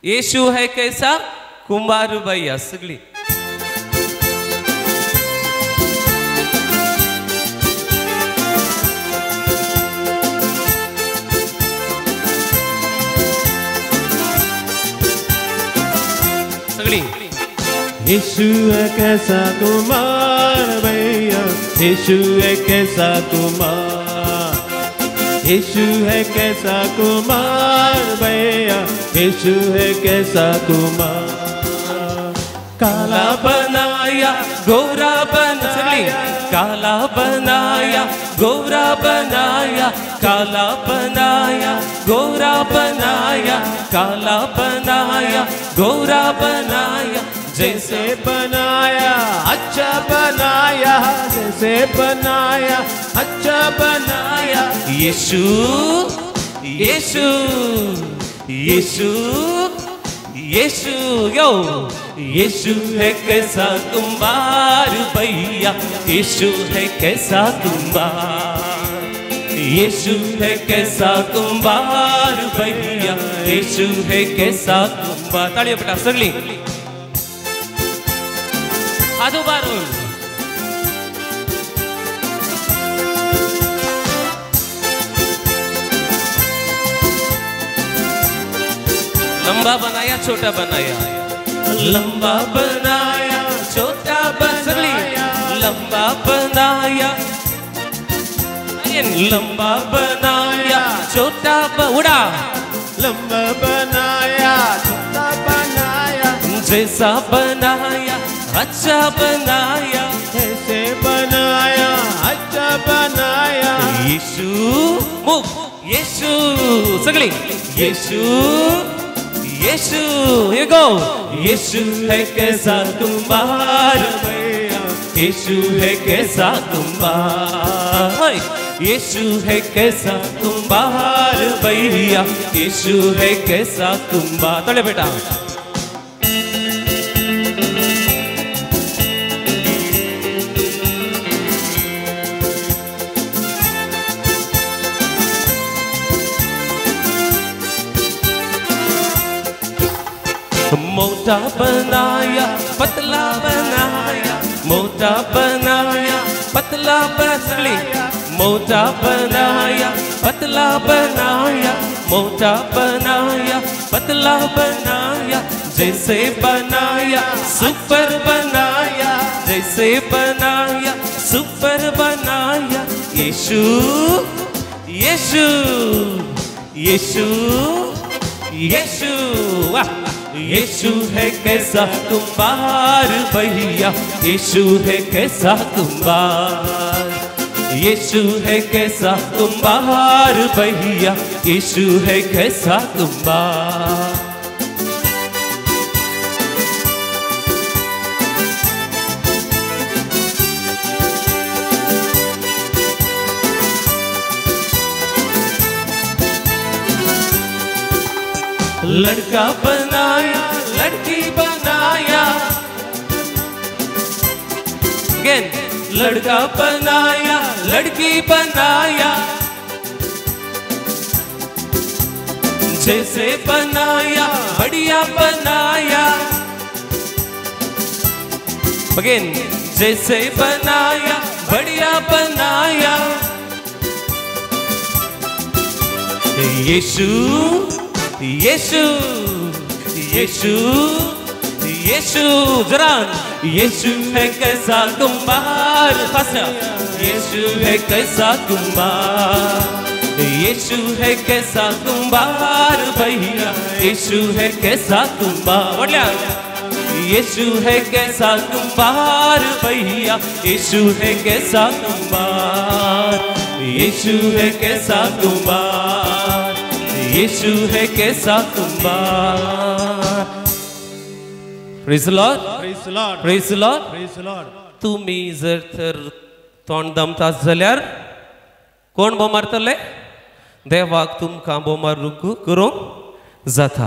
येशू है कैसा कुंभार भैया. सगळी सगळी. यीशु है कैसा कुमार भैया, यीशु है कैसा कुमार, यीशु है कैसा कुमार भैया, यीशु है कैसा कुमार. काला बनाया गोरा बनाया, काला बनाया गोरा बनाया, काला बनाया गोरा बनाया, काला बनाया गोरा बनाया, जैसे बनाया अच्छा बनाया, जैसे बनाया अच्छा बनाया. यीशु यीशु यीशु यीशु यो. यीशु है कैसा कुंभार भैया, यीशु है कैसा कुंभार, यीशु है कैसा कुंभार भैया, यीशु है कैसा कुंभार. ताळयो बेटा सगळी हात उबारून. लंबा बनाया छोटा बनाया, लंबा बनाया छोटा बनाया, लंबा बनाया लंबा बनाया छोटा उड़ा, लंबा बनाया छोटा बनाया, जैसा बनाया अच्छा बनाया, जैसे बनाया अच्छा बनाया. यीशु मुख यीशु सगळी यीशु यीशु ये गो. यीशु है कैसा कुंभार भैया, यीशु है कैसा कुंभार, यीशु है कैसा कुंभार भैया, यीशु है कैसा कुंभार. तले बेटा. मोटा बनाया पतला बनाया, मोटा बनाया पतला बनाया, मोटा बनाया पतला बनाया, मोटा बनाया पतला बनाया, जैसे बनाया सुपर बनाया, जैसे बनाया सुपर बनाया. यीशु यीशु यीशु यीशु वाह. यीशु है कैसा कुंभार भैया, यीशु है कैसा कुंभार, यीशु है कैसा कुंभार भैया, यीशु है कैसा कुंभार. लड़का बनाया लड़की बनाया, अगेन लड़का बनाया लड़की बनाया, जैसे बनाया बढ़िया बनाया, अगेन जैसे बनाया बढ़िया बनाया. यीशु यीशु यीशु यीशु जरा. यीशु है कैसा कुंभार, यीशु है कैसा कुंभार, यीशु है कैसा कुंभार भैया, यीशु है कैसा कुंभार, यीशु है कैसा कुंभार भैया, यीशु है कैसा कुंभार, यीशु है कैसा कुंभार, यीशु है कैसा कुंभार. Praise the Lord, praise the Lord, praise the Lord, praise the Lord. तुम्ही जर तर तोंड दमतात जाल्यार कोण बोमारतले? देवाक तुमकां बोमारूंक करूंक जाता.